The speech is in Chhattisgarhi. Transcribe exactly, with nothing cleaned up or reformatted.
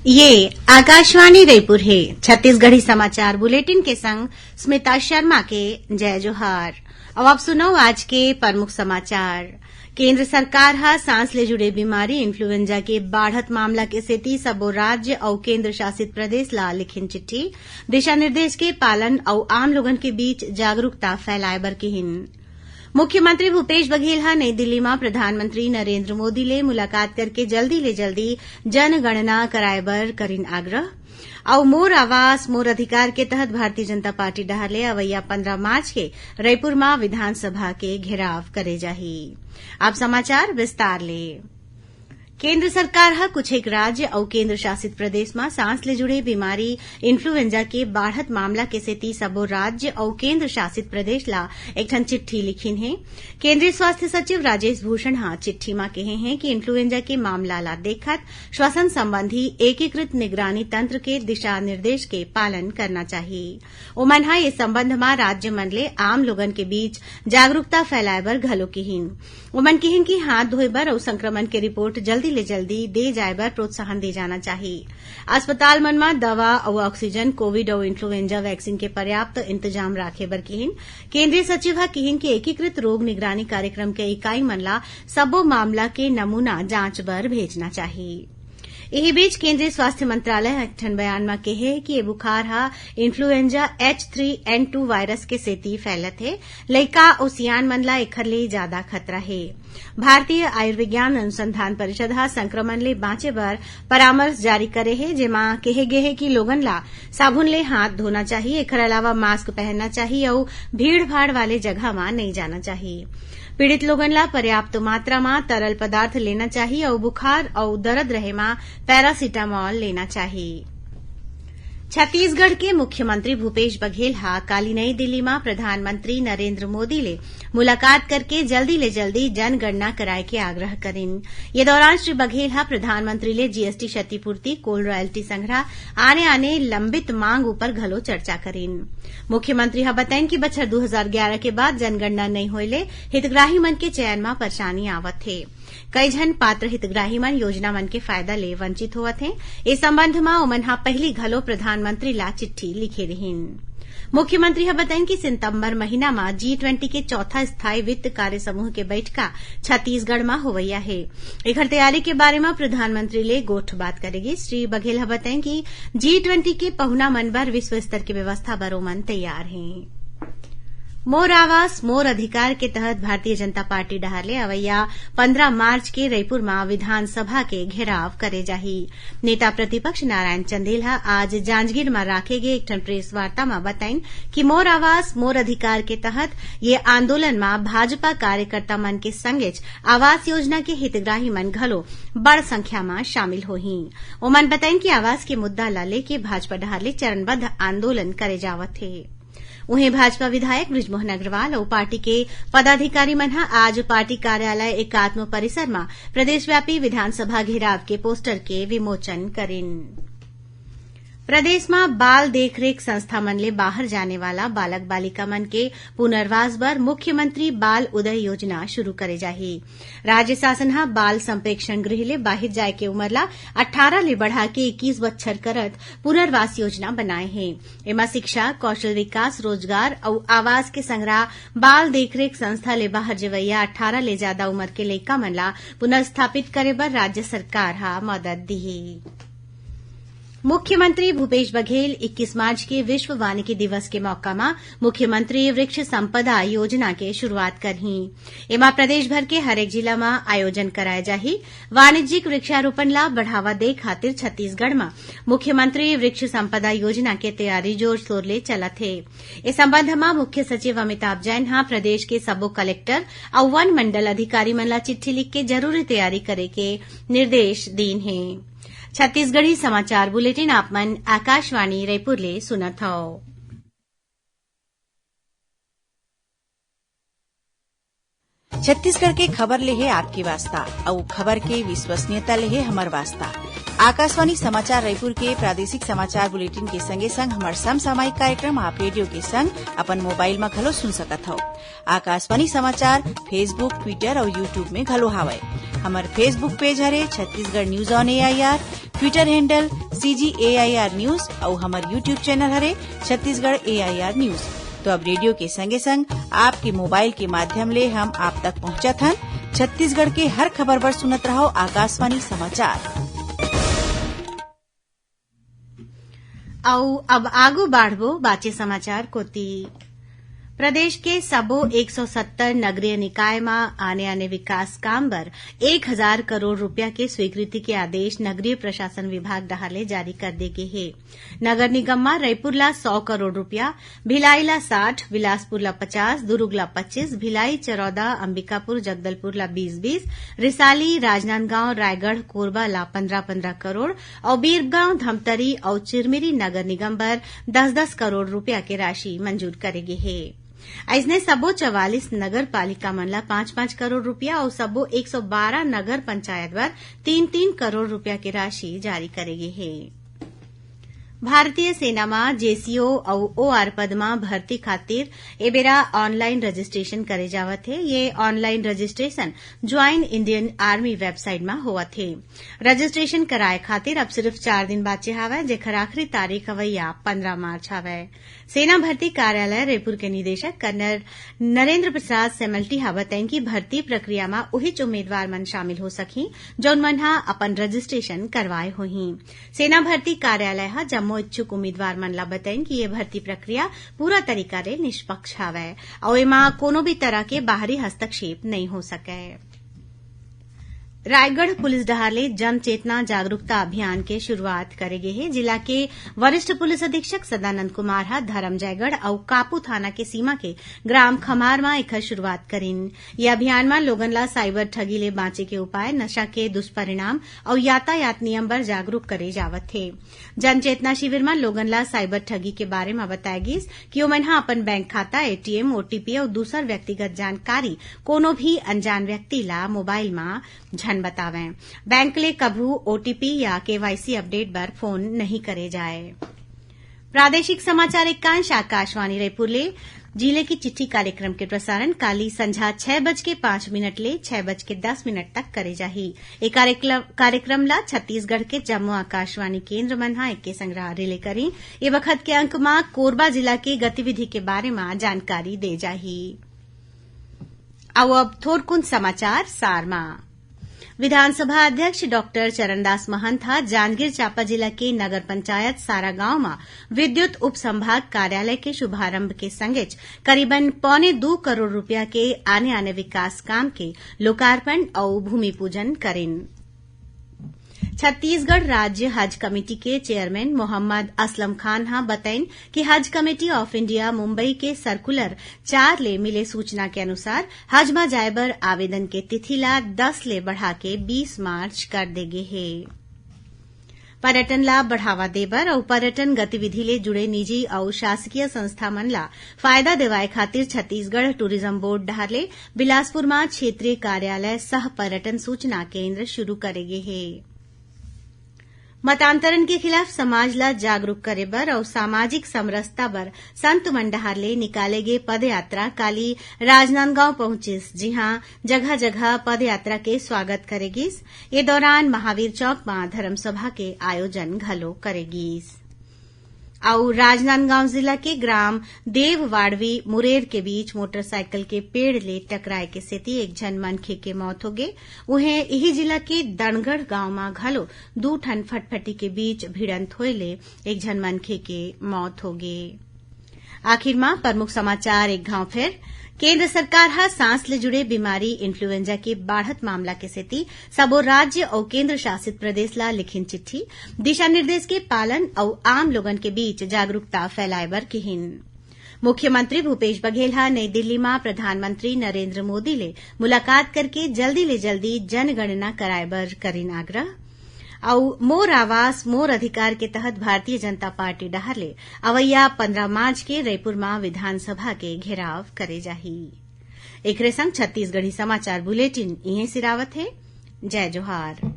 ये आकाशवाणी रायपुर हे। छत्तीसगढ़ी समाचार बुलेटिन के संग स्मिता शर्मा के जय जोहार। अब आप सुनव आज के प्रमुख समाचार। केंद्र सरकार ह सांस ले जुड़े बीमारी इन्फ्लुएंजा के बाढ़त मामला के सेती सबो राज्य अउ केंद्र शासित प्रदेश ला लिखिन चिट्ठी। दिशा निर्देश के पालन अउ आम लोगन के बीच जागरूकता फैलाए बर किहिन। मुख्यमंत्री भूपेश बघेल ह नई दिल्ली म प्रधानमंत्री नरेंद्र मोदी ले मुलाकात करके जल्दी ले जल्दी जनगणना कराए बर करिन आग्रह। अउ मोर आवास, मोर अधिकार के तहत भारतीय जनता पार्टी डहार ले अवइया पंद्रह मार्च के रईपुर म विधानसभा के घेराव करे जाही। अब समाचार विस्तार ले। केंद्र सरकार ह कुछ एक राज्य अउ केंद्र शासित प्रदेश म सांस ले जुड़े बीमारी इन्फ्लुएंजा के बाढ़त मामला के सेती सबो राज्य अउ केंद्र शासित प्रदेश ला एक ठन चिट्ठी लिखिन हे। केंद्रीय स्वास्थ्य सचिव राजेश भूषण ह चिट्ठी म कहे हे कि इन्फ्लुएंजा के मामला ला देखत श्वसन संबंधी एकीकृत निगरानी तंत्र के दिशा निर्देश के पालन करना चाही। ओमन ह ए संबंध म राज्य मन ले आम लोगन के बीच जागरूकता फैलाए बर घलो किहिन। ओमन किहिन कि हाथ धोए बर अउ संक्रमण के रिपोर्ट जल्दी ले जल्दी दे जाए बर प्रोत्साहन दे जाना चाही। अस्पताल मन म दवा अउ ऑक्सीजन, कोविड अउ इन्फ्लुएंजा वैक्सीन के पर्याप्त इंतजाम राखे बर किहिन। केंद्रीय सचिव ह किहिन कि एकीकृत रोग निगरानी कार्यक्रम के इकाई मन ला सबो मामला के नमूना जांच बर भेजना चाही। इही बीच केंद्रीय स्वास्थ्य मंत्रालय ह एक ठन बयान म केहे कि ये बुखार ह influenza H three N two virus के सेती फैलत हे। लइका अउ सियान मन ला एखर ले जादा खतरा हे। भारतीय आयुर्विज्ञान अनुसंधान परिषद ह संक्रमण ले बांचे बर परामर्श जारी करे हे, जेमा केहे गे हे कि लोगन ला साबुन ले हाथ धोना चाही। एखर अलावा मास्क पहनना चाही अउ भीड़-भाड़ वाले जगह म नइ जाना चाही। पीड़ित लोगन ला पर्याप्त मात्रा म तरल पदार्थ लेना चाही अउ बुखार अउ दरद रहे म पैरासिटामोल लेना चाही। छत्तीसगढ़ के मुख्यमंत्री भूपेश बघेल ह काली नई दिल्ली म प्रधानमंत्री नरेंद्र मोदी ले मुलाकात करके जल्दी ले जल्दी जनगणना कराए के आग्रह करिन। ये दौरान श्री बघेल ह प्रधानमंत्री ले जीएसटी क्षतिपूर्ति, कोल रॉयल्टी संग्रह, आने-आने लंबित मांग ऊपर घलो चर्चा करिन। मुख्यमंत्री ह बताइन कि बछर दू हजार ग्यारह के बाद जनगणना नइ होए ले हितग्राही मन के चयन म परेशानी आवत हे। कई झन पात्र हितग्राही मन योजना मन के फायदा ले वंचित होवत हें। ए संबंध म ओमन ह पहिली घलो प्रधानमंत्री ला चिट्ठी लिखे रिहिन। मुख्यमंत्री ह बताइन कि सितंबर महीना म जी ट्वेंटी के चौथा स्थायी वित्त कार्य समूह के बैठका छत्तीसगढ़ म होवइया हे। एखर तैयारी के बारे म प्रधानमंत्री ले गोठ बात करे गिस। श्री बघेल ह बताइन कि जी ट्वेंटी के पहुना मन बर विश्व स्तर के व्यवस्था बर ओमन तैयार हें। मोर आवास, मोर अधिकार के तहत भारतीय जनता पार्टी डहार ले अवइया पंद्रह मार्च के रईपुर म विधानसभा के घेराव करे जाही। नेता प्रतिपक्ष नारायण चंदेल ह आज जांजगीर म राखे गे एक ठन प्रेस वार्ता म बताइन कि मोर आवास, मोर अधिकार के तहत ये आंदोलन म भाजपा कार्यकर्ता मन के संगेच आवास योजना के हितग्राही मन घलो बड़ संख्या म शामिल होही। ओमन बताइन कि आवास के मुद्दा ल लेके भाजपा डहार ले चरणबद्ध आंदोलन करे जावत हे। उहें, भाजपा विधायक बृजमोहन अग्रवाल अउ पार्टी के पदाधिकारी मन ह आज पार्टी कार्यालय एकात्म परिसर म प्रदेशव्यापी विधानसभा घेराव के पोस्टर के विमोचन करिन। प्रदेश म बाल देखरेख संस्था मन ले बाहर जाने वाला बालक बालिका मन के पुनर्वास बर मुख्यमंत्री बाल उदय योजना शुरू करे जाही। राज्य शासन ह बाल संप्रेक्षण गृह ले बाहिर जाए के उमर ला अट्ठारह ले बढ़ा के इक्कीस बछर करत पुनर्वास योजना बनाए हे। एमा शिक्षा, कौशल विकास, रोजगार अउ आवास के संघरा बाल देखरेख संस्था ले बाहर जेवइया अट्ठारह ले जादा उमर के लइका मन ला पुनर्स्थापित करे बर राज्य सरकार ह मदद दिही। मुख्यमंत्री भूपेश बघेल इक्कीस मार्च के विश्व वानिकी दिवस के मौका म मुख्यमंत्री वृक्ष संपदा योजना के शुरुआत करही। एमा प्रदेश भर के हरेक जिला म आयोजन कराए जाही। वाणिज्यिक वृक्षारोपण ला बढ़ावा दे खातिर छत्तीसगढ़ म मुख्यमंत्री वृक्ष संपदा योजना के तैयारी जोर शोर ले चलत हे। ए संबंध म मुख्य सचिव अमिताभ जैन ह प्रदेश के सबो कलेक्टर अउ वन मंडल अधिकारी मन ला चिट्ठी लिख के जरूरी तैयारी करे के निर्देश दीन हे। छत्तीसगढ़ी समाचार बुलेटिन आप मन आकाशवाणी रायपुर ले सुनत हव। छत्तीसगढ़ के खबर ले हे आपके वास्ता, अउ खबर के विश्वसनीयता ले हे हमर वास्ता। आकाशवाणी समाचार रायपुर के प्रादेशिक समाचार बुलेटिन के संगे संग हमर समसामयिक कार्यक्रम आप रेडियो के संग अपन मोबाइल म घलो सुन सकत हव। आकाशवाणी समाचार Facebook, Twitter अउ YouTube में घलो हावय। हमर Facebook पेज हरे Chhattisgarh News on A I R। Twitter handle C G A I R News अउ हमर YouTube channel हरे Chhattisgarh A I R News। तो अब रेडियो के संगे संग आपके मोबाइल के माध्यम ले हम आप तक पहुंचत हन। छत्तीसगढ़ के हर खबर बर सुनत रहव आकाशवाणी समाचार। अउ अब आगू बाढ़बो बाचे समाचार कोती। प्रदेश के सबो एक सौ सत्तर नगरीय निकाय म आने-आने विकास काम बर एक हजार करोड़ रुपया के स्वीकृति के आदेश नगरीय प्रशासन विभाग डहार ले जारी कर दे गे हे। नगर निगम म रईपुर ला सौ करोड़ रुपया, भिलाई ला साठ, बिलासपुर ला पचास, दुरूग ला पच्चीस, भिलाई, चरौदा, अंबिकापुर, जगदलपुर ला बीस बीस, रिसाली, राजनांदगांव, रायगढ़, कोरबा ला पन्द्रह पन्द्रह करोड़ अउ बीरगांव, धमतरी अउ चिरमिरी नगर निगम बर दस दस करोड़ रुपया के राशि मंजूर करे गे हे। अइसने सबो चवालीस नगर पालिका मन ला पाँच पाँच करोड़ रुपया अउ सबो एक सौ बारह नगर पंचायत बर तीन तीन करोड़ रुपया के राशि जारी करे गे हे। भारतीय सेना म जेसीओ अउ ओआर पद म भर्ती खातिर ए बेरा ऑनलाइन रजिस्ट्रेशन करे जावत हे। ये online registration join Indian army website म होवत हे। रजिस्ट्रेशन कराए खातिर अब सिर्फ चार दिन बाचे हावय, जेखर आखिरी तारीख अवइया पन्द्रह मार्च हावय। सेना भर्ती कार्यालय रईपुर के निदेशक कर्नल नरेंद्र प्रसाद सेमल्टी ह बतइन कि भर्ती प्रक्रिया म उहीच उम्मीदवार मन शामिल हो सकही, जउन मन ह अपन रजिस्ट्रेशन करवाए होही। सेना भर्ती कार्यालय ह जम्मो इच्छुक उम्मीदवार मन ला बतइन कि ये भर्ती प्रक्रिया पूरा तरीका ले निष्पक्ष हावय अउ एमा कोनो भी तरह के बाहरी हस्तक्षेप नइ हो सकय। रायगढ़ पुलिस डहार ले जन चेतना जागरूकता अभियान के शुरुआत करे गे हे। जिला के वरिष्ठ पुलिस अधीक्षक सदानंद कुमार ह धरमजयगढ़ अउ कापू थाना के सीमा के ग्राम खमार म एखर शुरुआत करिन। ये अभियान म लोगन ला साइबर ठगी ले बांचे के उपाय, नशा के दुष्परिणाम अउ यातायात नियम बर जागरूक करे जावत हे। जन चेतना शिविर म लोगन ला साइबर ठगी के बारे म बताय गिस कि ओमन ह अपन बैंक खाता, एटीएम, ओटीपी अउ दूसर व्यक्तिगत जानकारी कोनो भी अनजान व्यक्ति ला मोबाइल म झन बतावंय। बैंक ले कभू ओटीपी या केवाईसी अपडेट बर फोन नहीं करे जाए। प्रादेशिक समाचार एकांश आकाशवाणी रायपुर ले। जिले की चिट्ठी कार्यक्रम के प्रसारण काली संझा छह बज के पाँच मिनट ले छह बज के दस मिनट तक करे जाही। ए कार्यक्रम, कार्यक्रम ला छत्तीसगढ़ के जम्मो आकाशवाणी केंद्र मन ह एके संग रिले करही। ए बखत के अंक म कोरबा जिला के गतिविधि के बारे म जानकारी दे जाही। अउ अब थोरकुन समाचार सार म। विधानसभा अध्यक्ष डॉक्टर चरणदास महंत ह जांजगीर चांपा जिला के नगर पंचायत सारागांव म विद्युत उप संभाग कार्यालय के शुभारंभ के संगेच करीबन पौने दू करोड़ रुपया के आने-आने विकास काम के लोकार्पण अउ भूमि पूजन करिन। छत्तीसगढ़ राज्य हज कमेटी के चेयरमैन मोहम्मद असलम खान ह बतइन कि हज कमेटी ऑफ इंडिया मुंबई के सर्कुलर चार ले मिले सूचना के अनुसार हज म जाय बर आवेदन के तिथि ला दस ले बढ़ा के बीस मार्च कर दे गे हे। पर्यटन ला बढ़ावा दे बर अउ पर्यटन गतिविधि ले जुड़े निजी अउ शासकीय संस्था मन ला फायदा देवाय खातिर छत्तीसगढ़ टूरिज्म बोर्ड डहार ले बिलासपुर म क्षेत्रीय कार्यालय सह पर्यटन सूचना केंद्र शुरू करे गे हे। मतांतरण के खिलाफ समाज ला जागरूक करे बर अउ सामाजिक समरसता बर संत मन डहार ले निकाले गे पदयात्रा काली राजनांदगांव पहुंचिस, जिहां जगह-जगह पदयात्रा के स्वागत करे गिस। ये दौरान महावीर चौक म धर्मसभा के आयोजन घलो करे गिस। अउ राजनांदगांव जिला के ग्राम देववाड़वी मुरेर के बीच मोटरसाइकिल के पेड़ ले टकराए के सेती एक झन मनखे के मौत होगे। उहें, इही जिला के दनगढ़ गांव म घलो दू ठन फटफटी के बीच भिड़ंत होए ले एक झन मनखे के मौत होगे। आखिर म प्रमुख समाचार एक घांव फेर। केंद्र सरकार ह सांस ले जुड़े बीमारी इन्फ्लुएंजा के बाढ़त मामला के सेती सबो राज्य अउ केंद्र शासित प्रदेश ला लिखिन चिट्ठी, दिशा निर्देश के पालन अउ आम लोगन के बीच जागरूकता फैलाए बर किहिन। मुख्यमंत्री भूपेश बघेल ह नई दिल्ली म प्रधानमंत्री नरेंद्र मोदी ले मुलाकात करके जल्दी ले जल्दी जनगणना कराए बर करिन आग्रह। अउ मोर आवास मोर अधिकार के तहत भारतीय जनता पार्टी डहार ले अवइया पन्द्रह मार्च के रईपुर म विधानसभा के घेराव करे जाही। एकरे संग छत्तीसगढ़ी समाचार बुलेटिन इहें सिरावत हे। जय जोहार।